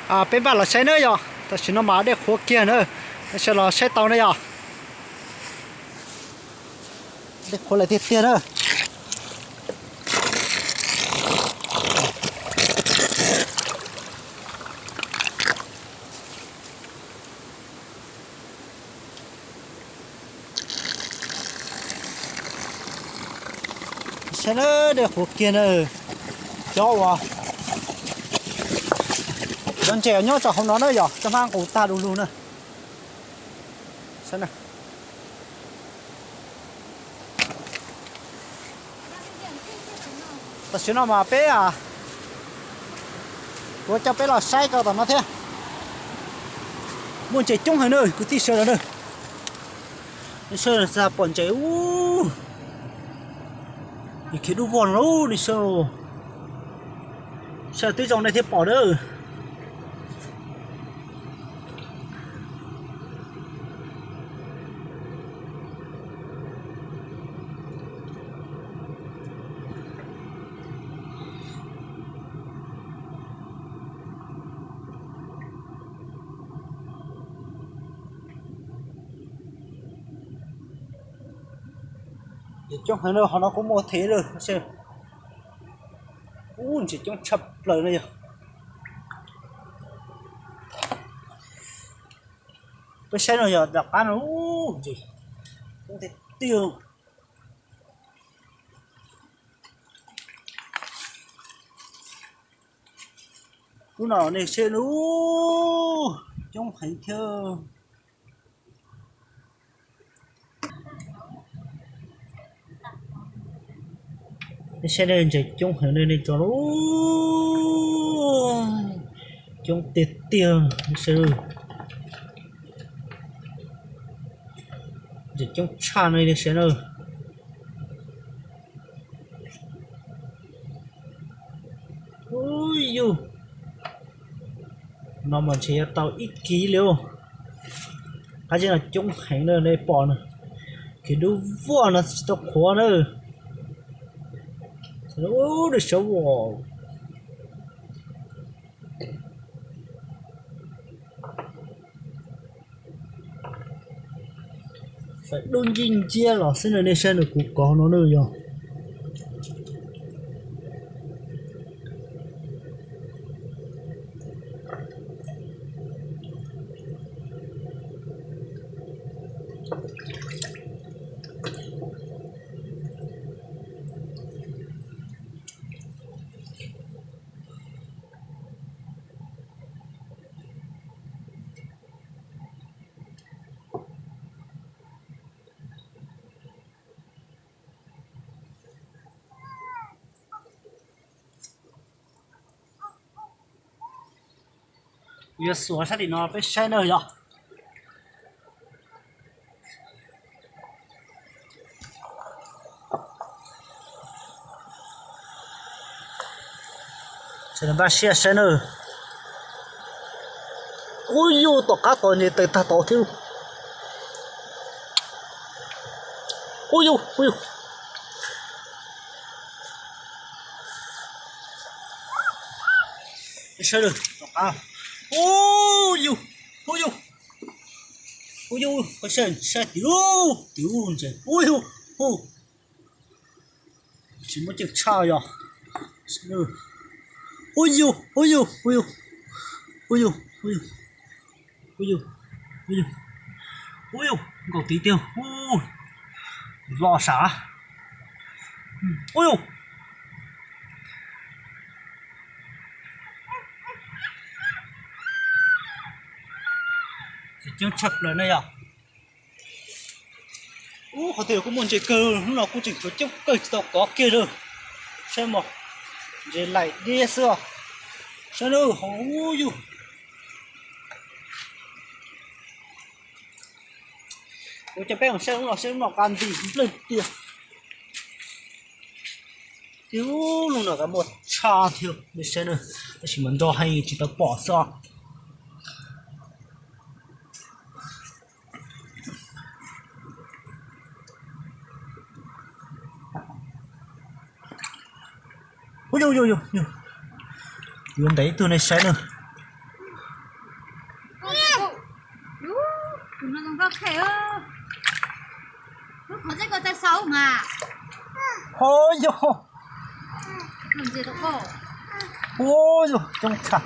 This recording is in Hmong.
Peb npaj los saib na yog, tam sim no mas dej qhuav kiag na, sawv los saib tau na yog. Dej qhuav lawm tiag tiag na. Saib na, dej qhuav kiag na. Cov uas, cov ntses nyob rau hauv no na yog, cov hmab nqus tag du lug na. Tam sim no mas peb, kuv coj peb los saib rau tom no thiab. Muaj ntses coob heev na kwv tij sawv daws na. Nej saib, pom ntses ub, khiav dub vog no lauj, nej saib. Saib twb zoo nej thiaj pom na. Coob heev na, qhov no kuj muaj thev lawm. Ub, ntses coob tshaj plaws na yog. Peb saib no yog tom qab no, ub, ntses coob tiag tiag. Lub no nej saib, coob heev thiab. Nej saib, ntses coob heev nej tso, coob tiag tiag. Ntses coob tshaj no nej saib na. Ub yug, no mas ntshe yuav tau ib kis li. Qab zeb no coob heev na, nej pom na, khiav dub vog no tsis tau qhuav na. Ub, nej saib as. Fais dub nciab nciab los xwb na, nej saib nws kuv kov no na yog. Yuav xuas sab tim no peb saib na yog. Npaj siab saib na. Ub yug, tom qab tod nce tes tag tod thiab. Ub yug, ub yug. Saib, tom qab. Ub yug, ub yug, ub yug, saib tim ub, tim ub ntses, ub yug, ub. Tsis muaj ceem tshaj yog. Ub yug, ub yug, ub yug, ub yug, ub yug, ub yug, ub yug, nkaus tid tiag, ub, voj sav, ub yug. Coob tshaj plaws na yog. Ub, qhov twg kuj muaj ntses kawg, hnub no kuj tseem tshuav coob kawg tsis tau kov kiag lawm. Saib mog, ntses laim diab xwb os. Saib na, hauv ub yug. Kuv coj peb mus saib lub no, saib lub no qab nti nplawg tiag. Tiag, lub no qab muaj tshaj thiab, nej saib na, tab sis mas nrog heev tsis tau pom xwb os. Ub yug, yug, yug, yug, yuav ntes ib tug nej saib na. Ho yog, ua yog coob tshaj.